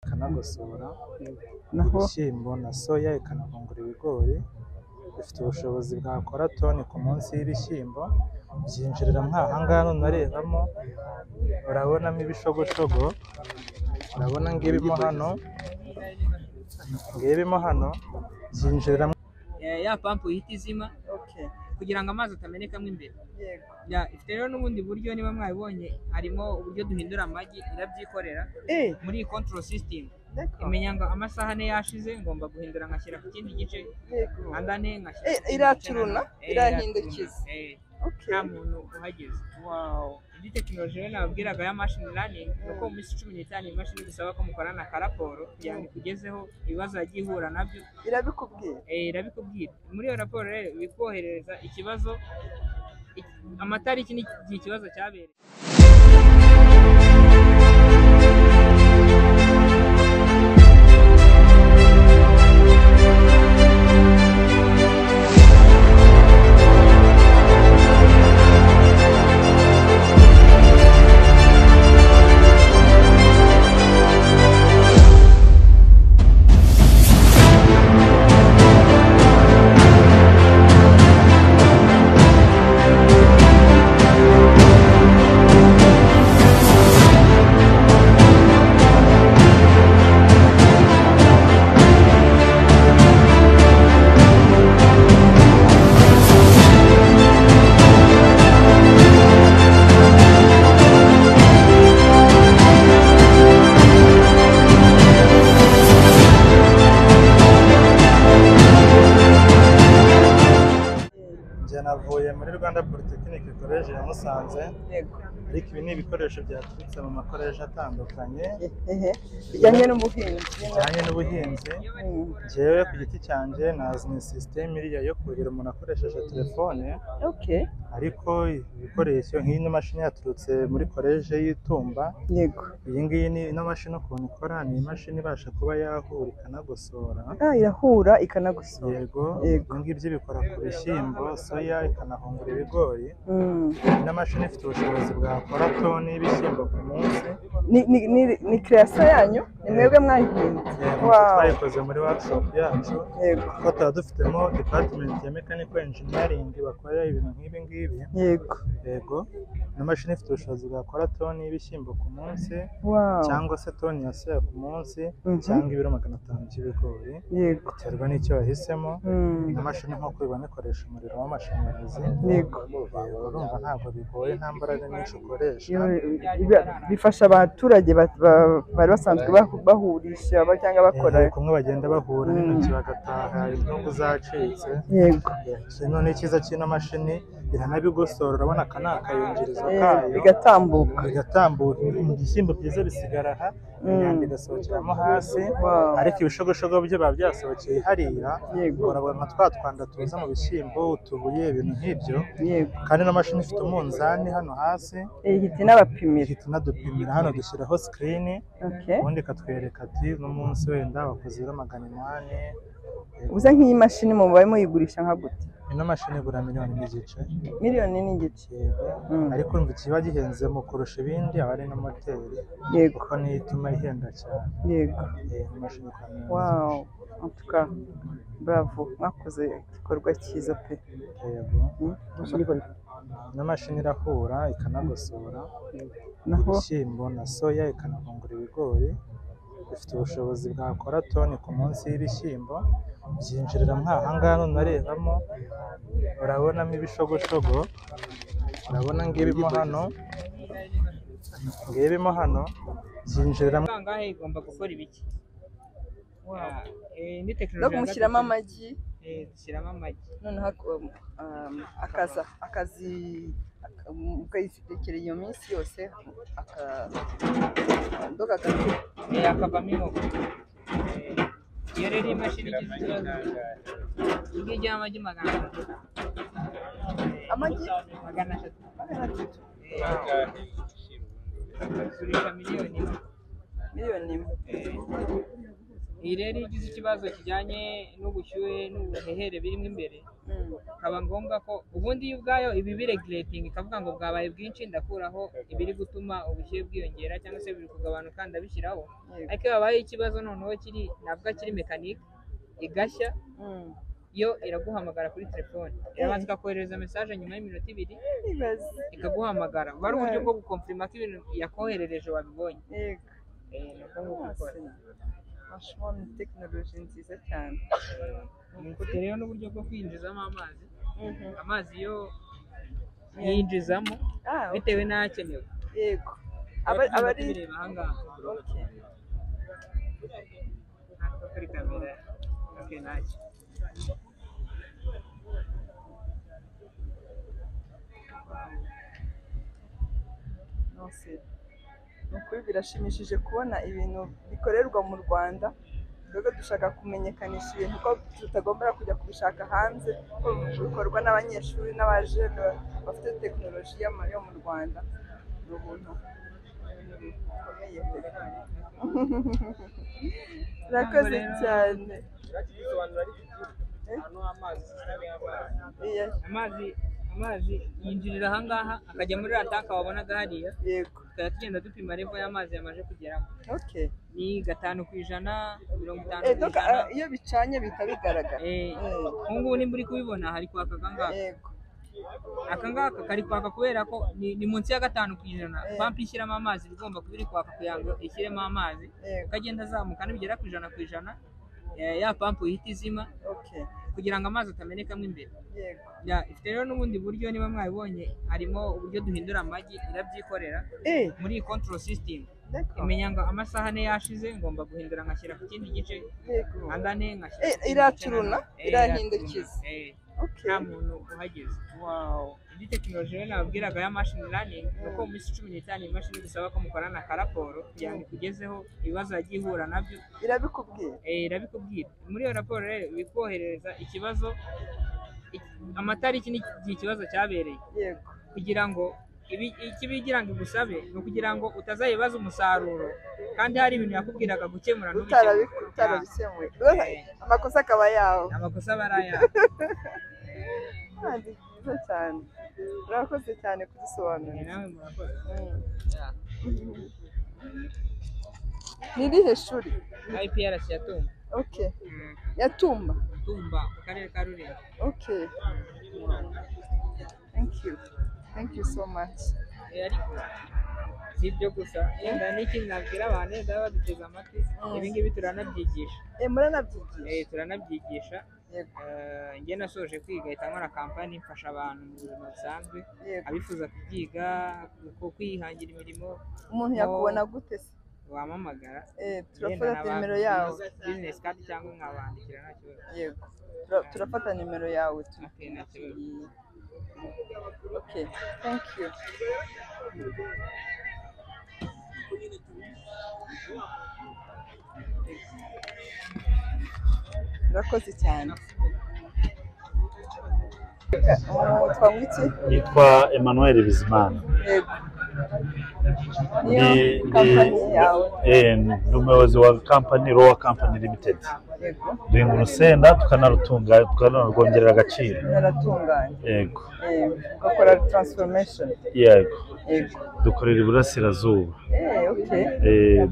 Ikanagosora Naho ibishyimbo na soya, ikanavungura ibigori. Ifite ubushobozi bwakora toni ku munsi y'ibishyimbo. Byinjirira mwahangaha nunarebamo urabonamo ibishogoshogo, urabona ngibimo hano, ngibimo hano byinjirira. Ya pampu ihita izima okay. kugira ngo amazi atamenekamo imbere. Yego. Ya, ifite rero n'ubundi buryo, niba mwabibonye harimo uburyo duhindura amagi, irabyikorera muri iyi control system. D'accord. Imenya ngo amasaha ane yashize, ngomba guhindura ngashyira ku kindi gice, Yego. andi ane ngashyira ku kindi gice Iraturuna, nanone. Irahindukiza. Iraturuna. Okay. Nta muntu uhageze. Wow. Indi tekinoloji rero nababwiraga ya machine learning ni uko mu minsi 15 iyi mashini bisaba ko mukorana akaraporo kugira ngo ikugezeho ibibazo yagiye ihura nabyo. Irabikubwira. Irabikubwira. Muri iyo raporo rero ibikoherereza ikibazo, amatariki n'igihe ikibazo cyabereye. Njye navuye muri Rwanda Polytechnic College ya Musanze, Yego. ariko ibi ni ibikoresho byaturutse mu makoleje atandukanye Ehe. Bijyanye n'ubuhinzi. bijyanye n'ubuhinzi. Njyewe ku giti cyanjye nazanye sisiteme iriya yo kuhira umuntu akoresheje telefone, Okay. ariko ibikoresho nk'ino mashini yaturutse muri koleje y'Itumba. Yego. Iyi ngiyi ni ino mashini ukuntu ikora, ni imashini ibasha kuba yahura ikanagosora. Ah, irahura ikanagosora. Yego. Yego. Ibyo ngibyo bikora ku bishyimbo, soya, ikanahungura ibigori. Ino mashini ifite ubushobozi bwakora toni y'ibishyimbo ku munsi. Ni creation yanyu? Ni mwebwe mwayihimbye? Yego, Wow. twayikoze muri workshop yacu, Yego. kuko tuba dufitemo department ya mechanical engineering bakora ibintu nk'ibi ngibi. Yego. Yego, ino mashini ifite ubushobozi bwakora toni y'ibishyimbo ku munsi, Wow. cyangwa se toni ya soya ku munsi, cyangwa ibiro 500 by'ibigori, Yego. biterwa n'icyo wahisemo. Ino mashini nk'uko ubibona ikoresha umuriro w'amashanyarazi. Yego. Yego, urumva ntabwo bigoye, nta mbaraga nyinshi ukoresha. Bifasha abaturage bari basanzwe bahurisha cyangwa bakora. Kumwe bagenda bahura n'intoki bagataha intugu zacitse. Yego. None icyiza cy'ino mashini iranabigosora, urabona aka ni akayungirizo kayo, Bigatambuka. Bigatambuka, ibishyimbo byiza bisigara aha, imyanda igasohokeramo hasi. Wow. Ariko ibishogoshogo byo biba byasohokeye hariya. Yego. Urabona nka twa twanda tuza mu bishyimbo, utubuye, ibintu nk'ibyo. Yego. Kandi ino mashini ifite umunzani hano hasi. Ihita inabapimira. Ihita inadupimira hano, dushyiraho sikirini, Okay. ubundi ikatwereka ati uno munsi wenda wakoze ibiro 800. Ubuze nk'iyi mashini mubaye muyigurisha nka gute? Ino mashini igura 1.5 miliyoni. 1.5 miliyoni. Yego. Ariko urumva ikiba gihenze mu kurusha ibindi aba ari na moteri, Yego. kuko niyo ituma ihenda cyane. Yego. Ino mashini igura 1.5 miliyoni. Wow. En tout cas, bravo. Mwakoze igikorwa cyiza pe. Yego. Ino mashini irahura ikanagosora Naho ibishyimbo na soya, ikanavungura ibigori. Ifite ubushobozi bwakora toni ku munsi y'ibishyimbo. Byinjirira mwahangaha nunarebamo urabonamo ibishogoshogo, urabona ngibimo hano, ngibimo hano byinjirira. Kangahe igomba gukora ibiki? Wow. Indi tekinoloji No ya kumushyiramo gatatu, amagi. Dushyiramo amagi. Noneho akaza akazi ukayitekera iyo minsi yose ndoka akakura. Akavamo inkoko. Iyo rero imashini igize ikibazo, iyi ngiyi ijyamo amagi 300. Amagi 300. 300. Tugurisha 1 miliyoni. 1 miliyoni. Iyi rero iyo igize ikibazo kijyanye n'ubushyuhe n'ubuhehere birimo imbere, bikaba ngombwa ko ubundi yo ubwayo iba ibiregulating, ikavuga ngo bwabaye bwinshi ndakuraho ibiri gutuma ubushyuhe bwiyongera, cyangwa se biri kugabanuka ndabishyiraho. Ariko iyo habaye ikibazo noneho kiri, navuga kiri mécanique, igashya, yo iraguhamagara kuri telefone, irabanza ikakoherereza message, nyuma y'iminota 2 Ibaze. ikaguhamagara. Buba ari uburyo bwo guconfirma ko ibintu yakoherereje wabibonye. Ni uko nguko ikora. Franchement, ni tekinoloji nziza cyane. Mfite rero n'uburyo bwo kwinjizamo amazi. Amazi yo yinjizamo bitewe n'akenewe. Aba Tuba aba ari tubireba ahangaha. Ntabwo kuri kamera. Okay, ntacyo. Non, ni ukuri birashimishije kubona ibintu bikorerwa mu Rwanda. Twebwe dushaka kumenyekanisha ibintu, ko tutagomba kujya kubishaka hanze, ko bikorwa n'abanyeshuri n'abajene bafite tekinoloji yo mu Rwanda. Ni ubuntu, ni ibintu bikomeye pe. Urakoze cyane. Iya. Amazi yinjirira ahangaha akajya muri ya tank wabonaga hariya. Tukajya tugenda dupima level y'amazi yamaze kugeramo. Ni 5%, 50 Eh, donc ku ijana. Iyo bicanye bihita bigaragara. Ubu ngubu nimba uri kubibona, hari kwaka akangaka. Aka ngaka kari kwaka kubera ko ni munsi ya 5%. Pampa ishyiramo amazi iba igomba kuba iri kwaka kugira ngo ishyiremo amazi. Uko agenda azamuka, nibigera ku 100%, ya pampu ihita izima kugira ngo amazi atamenekamo imbere. Ya, ifite rero n'ubundi buryo, niba mwabibonye, harimo uburyo duhindura amagi, irabyikorera muri iyi control system. Imenya ngo amasaha 4 yashize, ngomba guhindura nkashyira ku kindi gice, andi 4 nkashyira ku kindi gice Iraturuna, nanone. Irahindukiza. Iraturuna. Nta muntu uhageze. Indi tekinoloji rero nababwiraga ya machine learning ni uko mu minsi 15 iyi mashini igusaba ko mukorana akaraporo kugira ngo ikugezeho ibibazo yagiye ihura nabyo. Irabikubwira. Irabikubwira. Muri iyo raporo rero ibikoherereza ikibazo, amatariki n'igihe ikibazo cyabereye, kugira ngo ikibigira ngo igusabe ni ukugira ngo utazayibaza umusaruro kandi hari ibintu yakubwiraga gukemura ntubikemure. Utarabikemuye, amakosa akaba yawe. Amakosa aba ari ayawe. Ah, ni byiza cyane, urakoze cyane kudusobanurira. Namwe murakoze. Ni irihe shuri? IPRC ya Tumba. Okay, ya Tumba. Tumba, mu karere ka Rulindo. Okay, thank you, thank you so much. Ariko si ibyo gusa, yenda n'ikindi nabwira abantu wenda baba baduteze amatwi, ibi ngibi turanabyigisha. Muranabyigisha? Turanabyigisha. Njye nasoje kwiga ahita nkora kampani, mfasha abantu mu buzima busanzwe, abifuza kubyiga, kwihangira imirimo. Umuntu yakubona gute se? Wampamagara. Turafata nimero yawe. Business card cyangwa nkabandikira, nta kibazo. Yego, turafata nimero yawe. Okay, nta kibazo. Okay, thank you. Urakoze cyane. Witwa iki? Nitwa Emmanuel Bizimana. Yego, niyo kampani yawe? Ndi umuyobozi wa kampani Rowa Company Limited. Duhinga urusenda, tukanarutunga, tukanarwongerera agaciro. Naratunganya? Yego. Ugakora transformation? Yego. Dukorera iburasirazuba.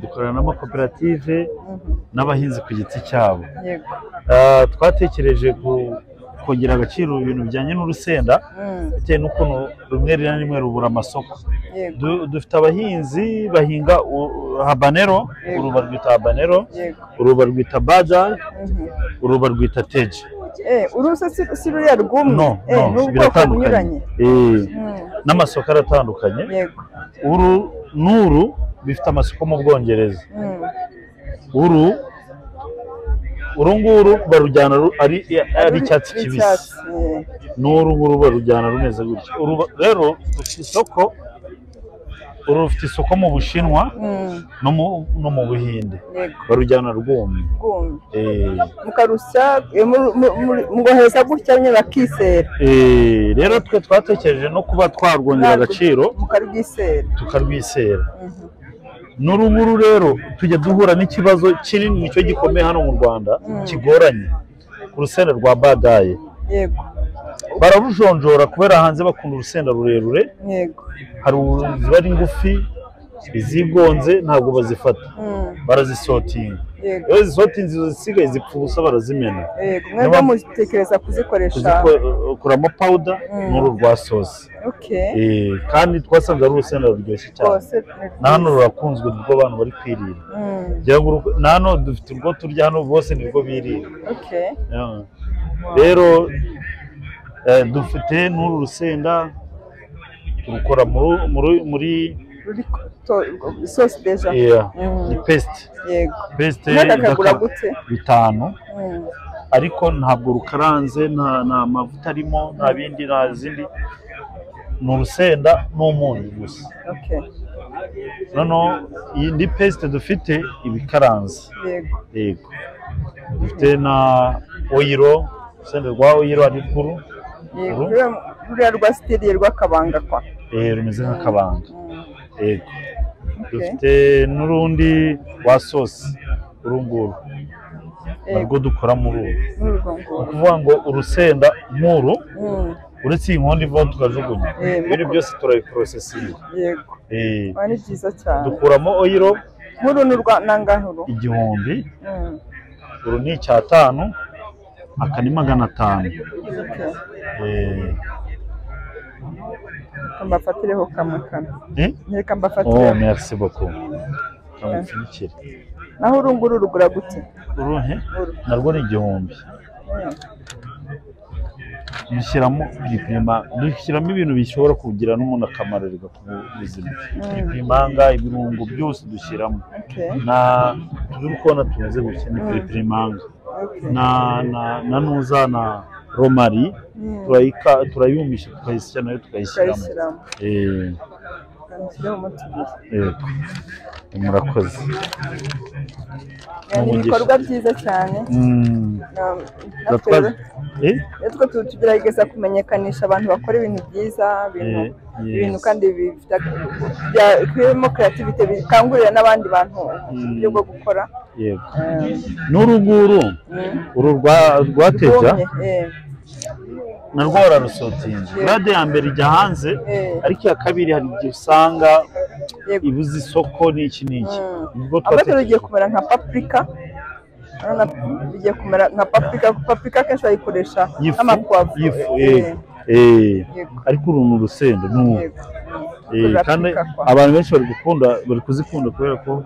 Dukorana n'amakoperative n'abahinzi ku giti cyabo. Twatekereje kongera agaciro ibintu bijyanye n'urusenda, bitewe n'ukuntu rumwe na rimwe rubura amasoko. Dufite abahinzi bahinga habanero, uru barwita habanero, uru barwita baja, uru barwita teje. Urusa si ruriya rwumye? No. No. Ni ubwoko Biratandukanye. bunyuranye. N'amasoko aratandukanye. Uru n'uru bifite amasoko mu Bwongereza. Uru nguru barujyana ari icyatsi kibisi. Icyatsi. N'uru nguru barujyana rumeze gutya. Uru rero rufite isoko, uru rufite isoko mu Bushinwa no mu Buhinde. Barujyana rwumye. Rwumye. Mukarusya, mugoheza gutya nyine bakisera. Rero twe twatekereje no kuba twarwongera agaciro Mukarwisera. tukarwisera. N'urunguru rero tujya duhura n'ikibazo kinini, nicyo gikomeye hano mu Rwanda kigoranye, ku rusenda rwa badaye. Yego. Bararujonjora kubera hanze bakunda urusenda rurerure. Yego. Hari ziba ari ngufi, izigonze ntabwo bazifata, barazisotinga. Iyo zisotinze izo zisigaye zipfa ubusa, barazimena. Yego. Mwebwe mutekereza kuzikoresha kuzikuramo powder n'uru rwa sosi. Kandi twasanze ari urusenda ruryoshye cyane, na hano rurakunzwe, nirwo abantu bari kwirira. Na hano dufite urwo turya hano, bose nirwo birira. Rero dufite n'uru rusenda turukora muri sosi deja. Ni paste. Yego. Paste kakagura gute? 5. Ariko ntabwo rukaranze, nta mavuta arimo, nta bindi, nta zindi, ni urusenda n'umunyu gusa. Noneho iyi ni paste dufite ibikaranze. Yego. Yego. Dufite na oyiro, urusenda rwa oyiro ari rwuru. Yego. Ruriya rwa sitiriye rw'akabanga kwa. Rumeze nk'akabanga. Yego. Dufite n'urundi rwa sosi, urunguru narwo dukora muri uru. Ni ukuvuga ngo urusenda nk'uru, uretse iyi nkondo ivaho tukajugunya, ibintu byose turabiporosesinga. Yego. Ni byiza cyane. Dukuramo oyiro. Nk'uru ni urwa nangahe uru? 1000. Uru ni 500, aka ni 500. Mbafatireho kamwe kamwe. Reka mbafatireho. Oh, merci beaucoup. Kamupfunyikire. Naho uru nguru rugura gute? Uruhe? Narwo ni 1000. Dushyiramo piripiri, dushyiramo ibintu bishobora kugira n'umuntu akamaro ku buzima. Piripiri manga, ibirungo byose dushyiramo. Na turi kubona tumeze gutya ni piripiri manga. Na nuza na romari turayumisha tukayisya nayo tukayishyiramo. Murakoze. Ni ibikorwa byiza cyane. Natwe tugerageza kumenyekanisha abantu bakora ibintu byiza, ibintu kandi birimo creativity, bikangurira n'abandi bantu uburyo bwo gukora. N'urunguru uru rwateja narwo bararusotinze. Grade ya mbere ijya hanze, ariko iya kabiri hari igihe usanga ibuze isoko n'iki n'iki. Abato rugiye kumera nka paprika, bigiye kumera nka paprika. Paprika akenshi bayikoresha nk'amapwavuro. Ariko uru ni urusenda kandi abantu benshi bari kuzikunda kubera ko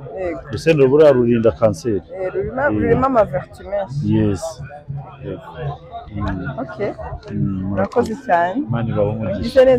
urusenda ruriya rurinda kanseri. Rurimo amavertu menshi. Yes. Okay. Murakoze cyane. Imana ibahe umugisha.